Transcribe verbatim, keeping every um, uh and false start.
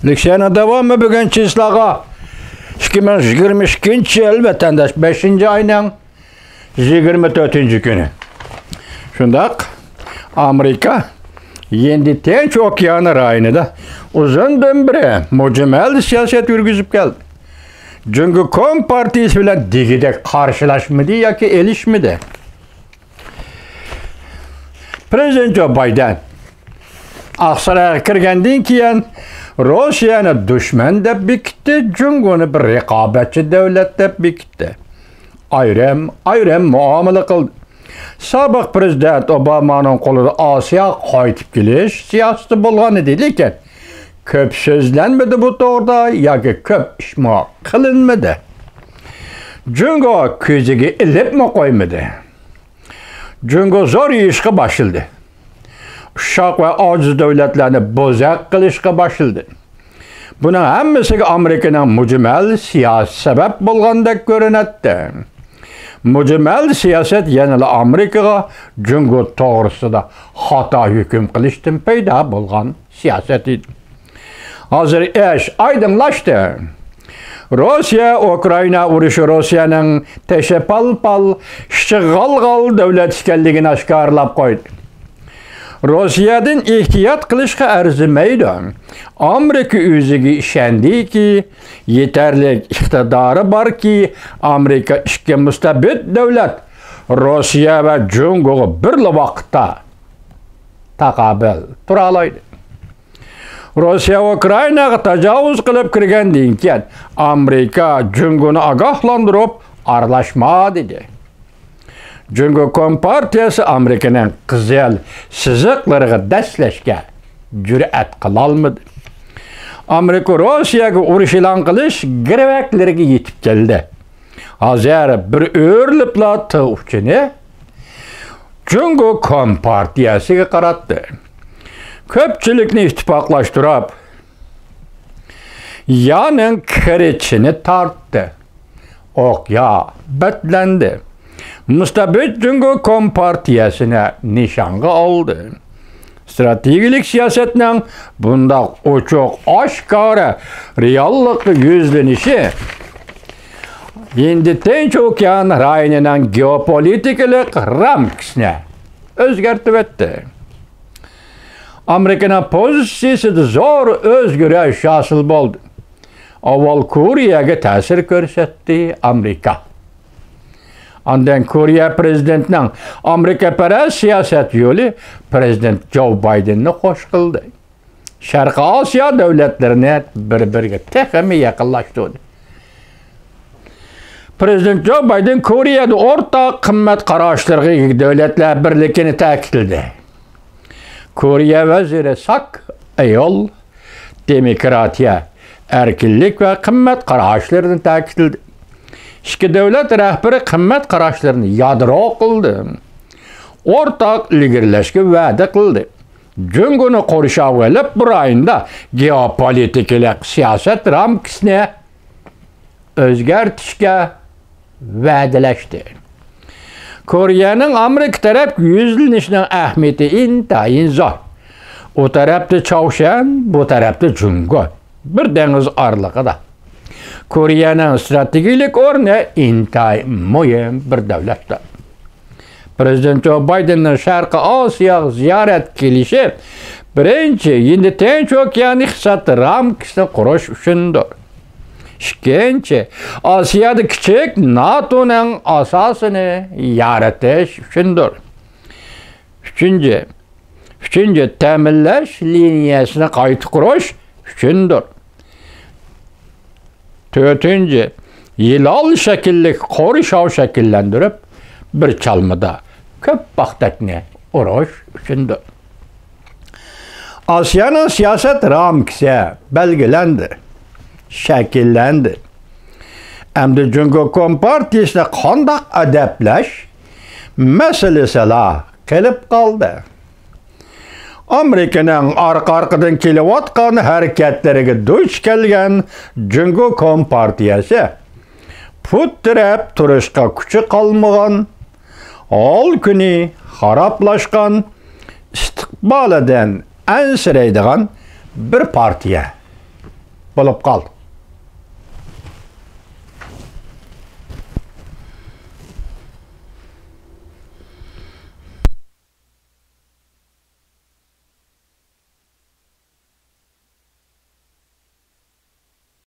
لېكسىيەنىڭ داۋامى بۈگۈن چىسلاغا، ئىككى مىڭ يىگىرمە ئىككىنچى يىل ۋەتەنداش، بەشىنچى ئاينىڭ يىگىرمە تۆتىنچى كۈنى. شۇنداق، ئامېرىكا ھىندى تىنچ ئوكيانى رايونىدا ئۇزۇندىن بېرى مۇجمەل سىياسەت يۈرگۈزۈپ كەلدى. جۇڭگو كومپارتىيىسى بىلەن دېگۈدەك قارشىلاشمىدى ياكى ئېلىشمىدى. پرېزىدېنت جو بايدېن ئاقسارايغا كىرگەندىن كېيىن، روسىيەنى دۈشمەن دەپ بېكىتتى، جۇڭگونى بىر رىقابەتچى دۆلەت دەپ بېكىتتى. ئايرىم-ئايرىم مۇئامىلە قىلدى. سابىق پرېزىدېنت ئوبامانىڭ قولىدا ئاسىياغا قايتىپ كېلىش سىياسىتى بولغان ئىدى، لېكىن كۆپ سۆزلەنمىدى بۇ توغرىدا ياكى كۆپ ئىشمۇ قىلىنمىدى. جۇڭگو كۆزىگە ئىلىپمۇ قويمىدى. جۇڭگو زور يېيىشقا باشلىدى. ئۇششاق ۋە ئاجىز دۆلەتلەرنى بوزەك قىلىشقا باشلىدى. بۇنىڭ ھەممىسىگە ئامېرىكىنىڭ مۇجمەل سىياسىتى سەۋەب بولغاندەك كۆرۈنەتتى. مۇجمەل سىياسەت يەنىلا ئامېرىكىغا جۇڭگو توغرىسىدا خاتا ھۆكۈم قىلىشتىن پەيدا بولغان سىياسەت ئىدى. ھازىر ئىش ئايدىڭلاشتى. روسىيە ئۇكرائىنا ئۇرۇشى روسىيەنىڭ تېشى پال-پال، ئىچى غال-غال دۆلەت ئىكەنلىكىنى ئاشكارىلاپ قويدى. روسىيەدىن ئېھتىيات قىلىشقا ئەرزىمەيدۇ. ئامېرىكا ئۆزىگە ئىشەندىكى، يېتەرلىك ئىقتىدارى باركى، ئامېرىكا ئىككى مۇستەبىت دۆلەت روسىيە ۋە جۇڭگوغا بىرلا ۋاقىتتا تاقابىل تۇرالايدۇ. روسىيە ئۇكرائىناغا تاجاۋۇز قىلىپ كىرگەندىن كېيىن، ئامېرىكا جۇڭگونى ئاگاھلاندۇرۇپ، ئارىلاشما دېدى. جۇڭگو كومپارتىيەسى ئامېرىكىنىڭ قىزىل سىزىقلىرىغا دەسسەشكە جۈرئەت قىلالمىدى. ئامېرىكا روسىيەگە ئۇرۇش ئېلان قىلىش گىرۋەكلىرىگە يېتىپ كەلدى. ھازىر بىر ئۆرۈلۈپلا تىغ ئۇچىنى جۇڭگو كومپارتىيەسىگە قاراتتى. كۆپچىلىكنى ئىتتىپاقلاشتۇرۇپ، يانىڭ كىرىچىنى تارتتى. ئوقيا بەتلەندى. مۇستەبىت جۇڭگو كومپارتىيەسىنى نىشانغا ئالدى. ئىستراتېگىيەلىك سىياسەتنىڭ بۇنداق ئوچۇق، ئاشكارا رېئاللىققا يۈزلىنىشى ھىندى تىنچ ئوكيان رايونىنىڭ گېئوپولىتىكىلىق رامكىسىنى ئۆزگەرتىۋەتتى. ئامېرىكىنىڭ پوزىتسىيىسىدە زور ئۆزگىرىش ھاسىل بولدى. ئاۋۋال كورېيەگە تەسىر كۆرسەتتى ئامېرىكا. ئاندىن كورېيە پرېزىدېنتىنىڭ ئامېرىكىپەرەس سىياسەت يولى پرېزىدېنت جو بايدېننى خوش قىلدى. شەرقىي ئاسىيا دۆلەتلىرىنى بىر-بىرىگە تېخىمۇ يېقىنلاشتۇردى. پرېزىدېنت جو بايدېن كورېيەدە ئورتاق قىممەت قاراشلىرىغا ئىگە دۆلەتلەر بىرلىكىنى تەكىتلىدى. كورېيە ۋەزىرى ساك ئېيول دېموكراتىيە، ئەركىنلىك ۋە قىممەت قاراشلىرىنى تەكىتلىدى. ئىككى دۆلەت رەھبىرى قىممەت قاراشلىرىنى يادرو قىلدى. ئورتاق ئىلگىرىلەشكە ۋەدە قىلدى. جۇڭگونى قورشاۋغا ئېلىپ، بۇ رايوندا گېئوپولىتىكىلىق سىياسەت رامكىسىنى ئۆزگەرتىشكە ۋەدىلەشتى. كورېيەنىڭ ئامېرىكا تەرەپكە يۈزلىنىشىنىڭ ئەھمىيىتى ئىنتايىن زور. ئۇ تەرەپتە چاۋشيەن، بۇ تەرەپتە جۇڭگو. بىر دېڭىز ئارىلىقىدا. كورېيەنىڭ ئىستراتېگىيەلىك ئورنى ئىنتايىن مۇھىم بىر دۆلەتتە. پرېزىدېنت جو بايدېننىڭ شەرقىي ئاسىياغا زىيارەتكە كېلىشى، بىرىنچى، ھىندى تىنچ ئوكيان ئىقتىساد رامكىسىنى قۇرۇش ئۈچۈندۇر. ئىككىنچى، ئاسىيادا كىچىك ناتونىڭ ئاساسىنى يارىتىش ئۈچۈندۇر. ئۈچىنچى، ئۈچىنچى، تەمىنلەش لىنىيەسىنى قايتا قۇرۇش ئۈچۈندۇر. تۆتىنچى، يىلان شەكىللىك قورشاۋ شەكىللەندۈرۈپ، بىر چالمىدا كۆپ پاختەكنى ئۇرۇش ئۈچۈندۇر. ئاسىيانىڭ سىياسەت رامكىسى بەلگىلەندى، شەكىللەندى. ئەمدى جۇڭگو كومپارتىيىسىنى قانداق ئەدەپلەش مەسىلىسىلا قېلىپ قالدى. ئامېرىكىنىڭ ئارقا-ئارقىدىن كېلىۋاتقان ھەرىكەتلىرىگە دۇچ كەلگەن جۇڭگو كومپارتىيەسى پۇت تىرەپ تۇرۇشقا كۈچى قالمىغان، ھال-كۈنى خارابلاشقان، ئىستىقبالىدىن ئەنسىرەيدىغان بىر پارتىيە. بولۇپ قالدى.